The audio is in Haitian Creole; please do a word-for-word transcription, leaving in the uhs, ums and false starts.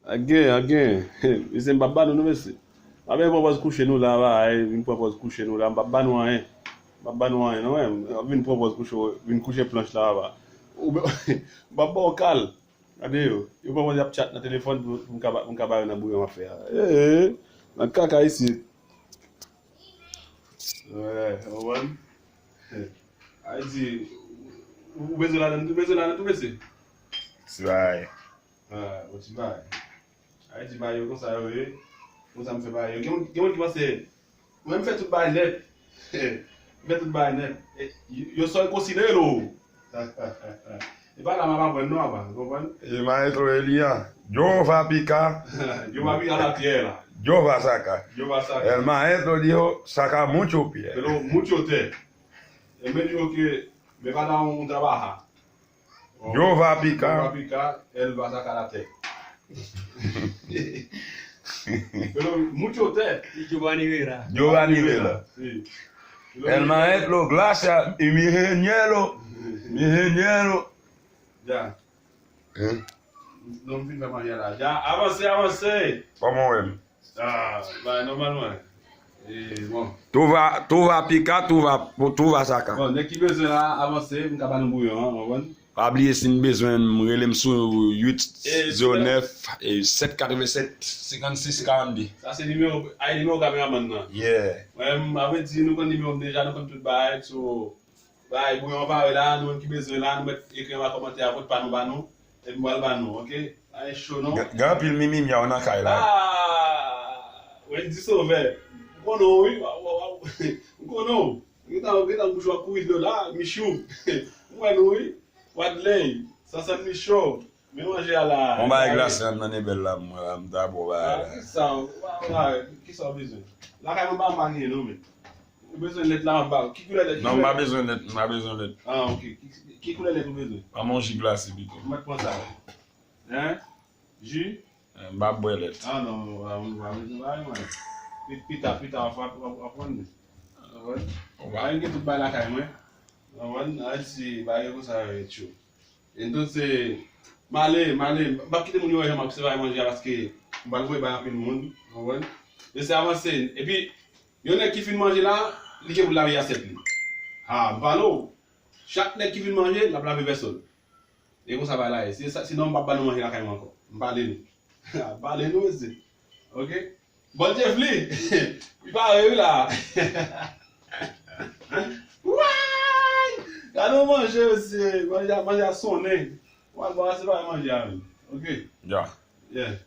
Agen, agen. Mesye, m p ap ba nou, non, mesye. M ap vin pran pòz kouche nou la, va, vin pran pòz kouche nou la, m p ap ba nou anyen. M p ap ba nou anyen, non, men. M ap vin pran pòz kouche, vin kouche planch la, va. Ou, m p ap ba w kal. Gade yo. Yo pran pòz y ap tchat nan telefòn pou, pou m ka ba, pou m ka ba yo nan bouyon m ap fè a. Ee, nan kaka isit. Wè, ou konprann? Ayiti, ou, ou bezwen ladann tou, bezwen ladann tou, mesye? Ti bagay. Ah, bon, ti bagay. Ayiti bagay yo konsa yo ye. Konsa m fè bagay yo. Gen moun, gen moun ki panse, mwen m fè tout bagay nèt. M fè tout bagay nèt. E, yo, yo sòy konsidere l. E pa la m ap aprann non, apa, ou konprann? E maestro Elian, Jehová pica, Jehová pica la tierra. Jehová saca. Jehová saca. El maestro dijo, saca mucho piedra. Pero mucho té. Él me dijo que me va a dar un trabajo. Jehová pica. Jehová pica, él va a sacar la té. Pero mucho té. Giovanni Vera. Giovanni Vela. Sí. El maestro, gracias, y mi ingeniero, mi ingeniero. Ya. Hein? Non, m fin fè manje la. Ya, avanse, avanse. Kòman w wè m? Ah, ba, nòmalman. E, bon. Tout va, tout va pica, tout va, tout va saca. Bon, nèg ki bezwen la, avanse, m ka ba nou bouyon an, w konprann? Pa bliye, si n bezwen m, rele m sou uit zewo nèf, e, sèt katrevennsèt, senkannsis, karannde. Sa se nimewo, ay, nimewo kameramann nan. Yeah. Mwen, m, avredi, nou konn nimewo m deja, nou konn tout bagay, so, bay, bouyon an pare la, nou menm ki bezwen la, nou mèt ekri anba kòmantè a, vòt pa nou ba nou, epi m pral ba nou, oke? Pa gen cho non. Gen, gen anpil mimimya w nan kay la. Ah! Wendy Sauvè, m konnen w wi, wa, wa, wa, m konnen w. Gentan, gentan bouch w ap kouri dlo la, Michou. M wè nou wi. Wadley, Sansann Michou. Men manje a la. Bon bagay glase an nan ebèl la, m wè la, m ta bon bagay la. Ah, kisa, w pa, w pa, kisa w bezwen? Lakay mwen pa m pa genyen non, men. Ou bezwen lèt la, m ap ba w. Ki koulè lèt? Non, m pa bezwen lèt, m pa bezwen lèt. Ah, ok. Ki, ki koulè lèt ou bezwen? Ban m yon ji glase pito. Mwen pran sa. Hein? Ji? Eh, m pa bwè lèt. Ah, non, non, pa, pa bezwen bagay, mwen. Pi, pita, pita, w ap, w ap, w ap konn. Ou pa gen tout bagay lakay mwen. Ou konprann? Ayiti, bagay konsa yo ret cho. Entonces, m ale, m ale, m p ap kite moun yo wè jan m ap separe manje a paske m pral voye bay anpil moun, ou konprann? Mesye avanse. Epi, yon nèg ki fin manje la, li gen pou l lave asyèt li. Ha, m pale w. Chak nèg ki fin manje, l ap lave vèso l. E konsa bagay la ye. Si sa, sinon m p ap ba nou manje lakay mwen ankò. M pale nou. M pale nou, mesye. Ok? Bon, Jeffly, li pare wi la. Way! Gade yon manje, mesye. Manje a, manje a sonnen. Mwen ba se pa manje a menm. Ok? Ya. Yeah.